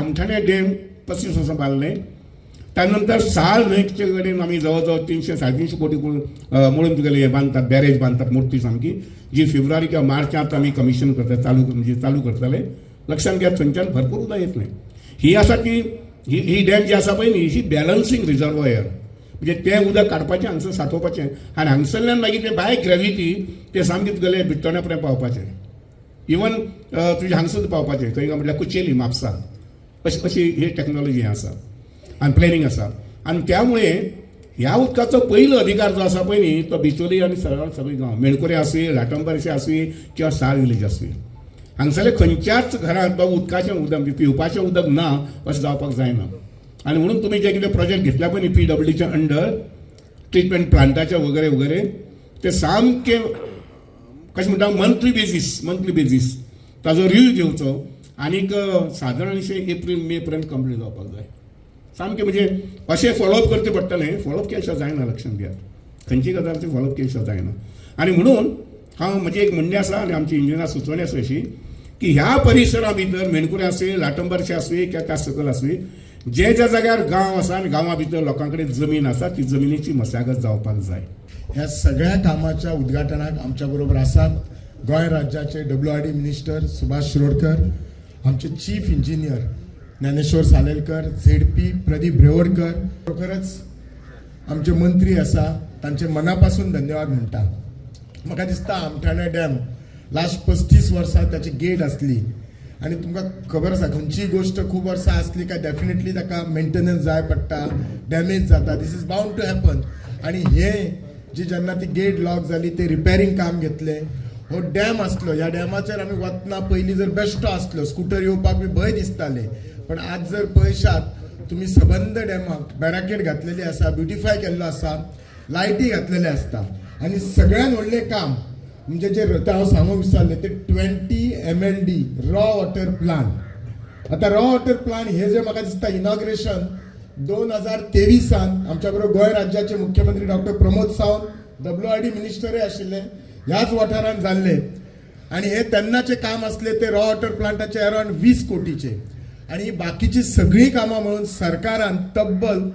Amthane dam 25 वर्सां बांदलें. त्यानंतर साळ न्हंयचे कडेन आमी जवळ जवळ 300 350 कोटी मोडून तुगेले हे बांदतात, बॅरेज बांदतात मोठी सामकी, जी फेब्रुवारी किंवा मार्चांत आमी कमिशन करतात, चालू, म्हणजे चालू करतले. लक्षात घेयात, थंयच्यान भरपूर उदक येतलें. ही आसा ती ही ही डॅम जी आसा पळय न्ही, ही बॅलन्सींग रिजर्वयर, म्हणजे तें उदक काडपाचें, हांगसर सांठोवपाचें आनी हांगसरल्यान मागीर तें बाय ग्रेविटी तें सामकें तुगेलें बिट्टोण्या पर्यंत पावपाचें, इवन तुजें हांगसर पावपाचें, खंय काय म्हटल्यार कुचेली, म्हापसा. अशी अशी ही टॅक्नॉलॉजी आसा आनी प्लॅनिंग आसा. आनी त्यामुळे ह्या उदकाचो पयलो अधिकार जो आसा पळय न्ही, तो बिचोली आनी सरळ सगळी गांव, मेणकुरे आसूं, लाटंबारशे आसूं किंवा साळ विलेज आसूं, हांगसरले खंयच्याच घरांत बाबा उदकाचें उदक, म्हणजे पिवपाचें उदक ना अशें जावपाक जायना. आनी म्हणून तुमी जे कितें प्रोजेक्ट घेतला पळय न्ही पीडब्ल्यूडीच्या अंडर, ट्रिटमेंट प्लांटाचे वगैरे वगैरे, ते सामके कशें म्हणटा, मंथली बेजीस ताजो रिव्यू घेवचो आनीक सादारणशें एप्रील मे पर्यंत कंप्लीट जावपाक जाय सामकें. म्हणजे अशें फॉलोअप करचें पडटलें. फॉलोअप केल्याशिवाय जायना, लक्षांत घेयात, खंयची गजाल ती फॉलोअप केल्याशिवाय जायना. आनी म्हणून हांव म्हजें एक म्हणणें आसा आनी आमची इंजिनियर सुचोवणी आसा अशी की ह्या परिसरा भितर, मेणकुरे आसूं, लाटंबारशें आसूं किंवा त्या सकयल आसूं, जे ज्या जाग्यार गांव आसा आनी गांवा भितर लोकां कडेन जमीन आसा, ती जमिनीची मशागत जावपाक जाय. ह्या सगळ्या कामाच्या उद्घाटनाक आमच्या बरोबर आसात गोंय राज्याचे डब्ल्यूआरडी मिनिस्टर सुभाष शिरोडकर, आमचे chief engineer Dnyaneshwar Salelkar, ZP Pradeep Brevadkar. खरोखरच आमचे मंत्री आसा, तांचे मनापासून धन्यवाद म्हणटा. म्हाका दिसता आमठाणे डॅम लास्ट 35 वर्सां ताची गेट आसली आनी तुमकां खबर आसा, खंयचीय गोश्ट खूब वर्सां आसली काय डेफिनेटली ताका मेंटेनन्स जाय पडटा, डॅमेज जाता. This is bound to happen. आनी हे जी जेन्ना ती गेट लॉक जाली, ते रिपेरींग काम घेतलें. हो डॅम आसलो, ह्या डॅमाचेर आमी वतना पयलीं जर बेश्टो आसलो, स्कुटर येवपाक बी भंय दिसताले. पण आज जर पळयशात तुमी, सबंद डॅमाक बॅराकेड घातलेली आसा, ब्युटिफाय केल्लो आसा, लायटी घातलेले आसता. आनी सगळ्यात व्हडलें काम म्हणजे जे ते हांव सांगूंक विसरलें, ते 20 MLD raw water plant. आतां रॉ वॉटर प्लांट हे जे म्हाका दिसता इनॉग्रेशन 2023ान आमच्या बरोबर गोंय राज्याचे मुख्यमंत्री डॉक्टर प्रमोद सावंत, डब्ल्यूआरडी मिनिस्टरय आशिल्ले, ह्याच वाठारांत जाल्ले. आणि हे तेन्नाचे काम असले ते रॉ वॉटर प्लांटाचे अरावंड 20 कोटीचे. आणि बाकीची सगळी कामां म्हणून सरकारान तब्बल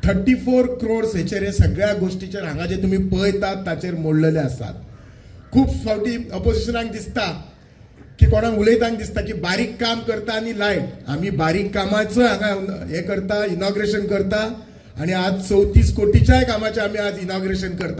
34 क्रोड्स हेचेर, हे सगळ्या गोष्टीचेर, हांगा जे तुमी पळयतात ताचेर मोडलेले आसात. खूब फावटी अपोजिशनाक दिसता की कोणाक उलयतांक दिसता की बारीक काम करता आनी लायट. आमी बारीक कामाचो हांगा हे करता, इनॉग्रेशन करता आनी आज 34 कोटीच्याय कामाचें आमी आज इनॉग्रेशन करता.